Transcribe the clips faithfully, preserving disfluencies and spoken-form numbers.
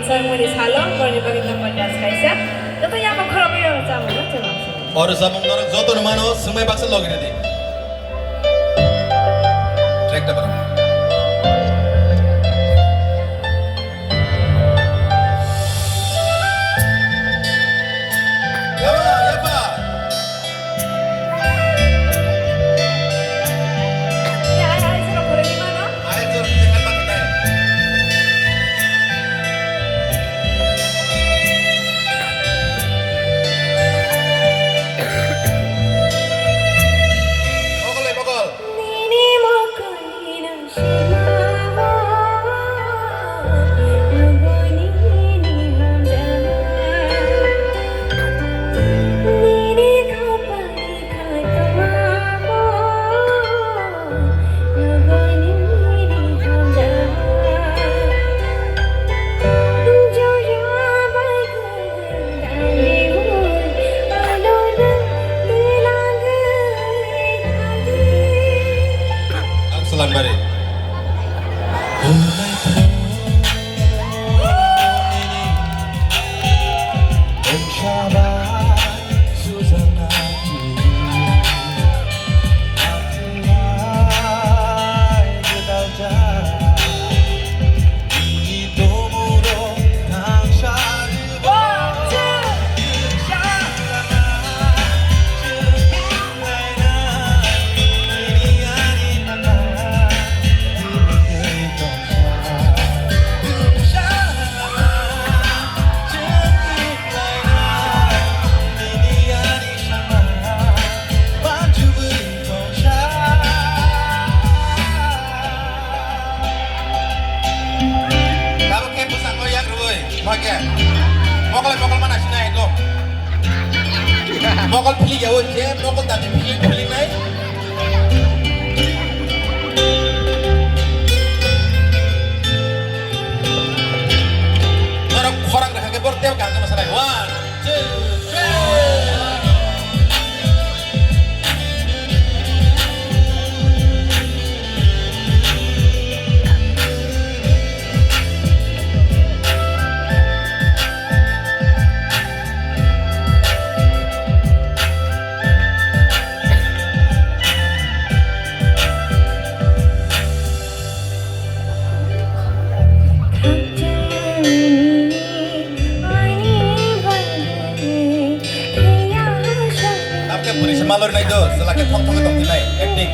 Tangmani salo, borni bagwi tangmani das kaisa. Joto yapha khoroknwi rw chamung no chwng. Oro chamung norok joto no mano, swngmai baksa logi rw di. Track ta bara. Yapha, yapha. Ang Selanbari. Tabuk khe bwskango yak rwui, mokhe. Mokol, mokol mana sinai ekdom. Mokol philik ya, oi, je mokol dati philik, philik nai. Norok khorang rwkha khe borok tei kaham khe mwsanai. One, two, three. Tabukhe bwrwi se malori nai do, chwla khe thok thok khe tong nai, acting.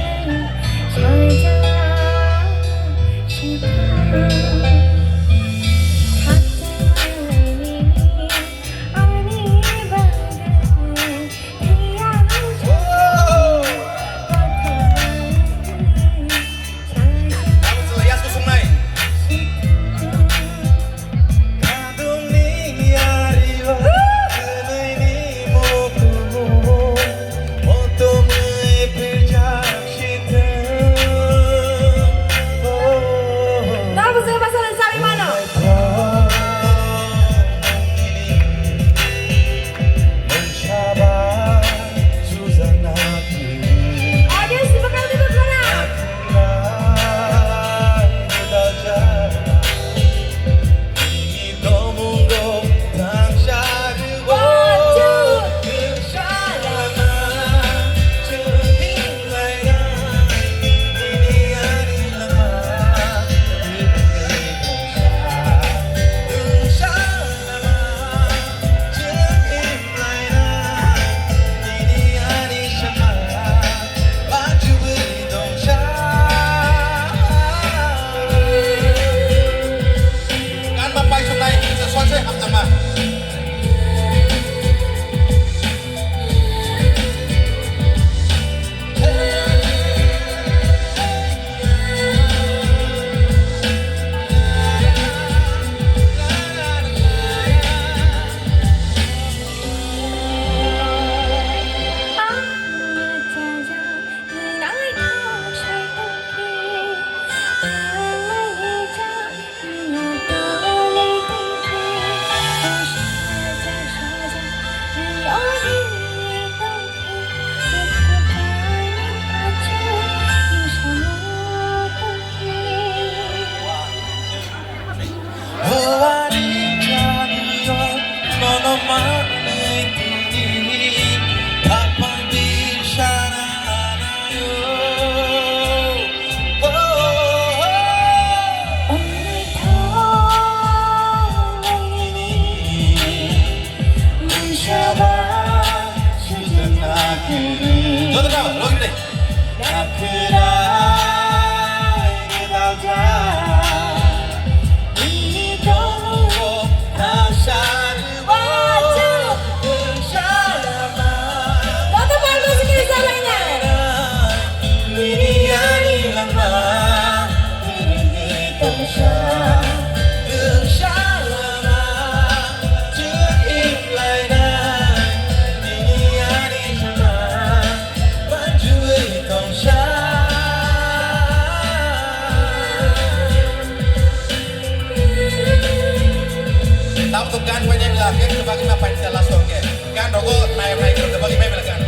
Tabuk gan painai bela, khe khe bagwi ma painai last o khe. Gan rogo nai nai khe bagwi mai bela gan.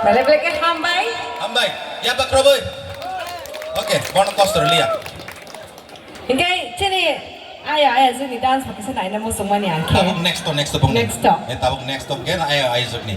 Bale bale khe hambai. Hambai. Ya bakroboi. Oke, bono kosto liya. Hingke chini aya aya juni dance bakisa naina musung mani ang khe. Tabuk next to, next to bung. Next to. Eh, tabuk next to khe na aya aya juni.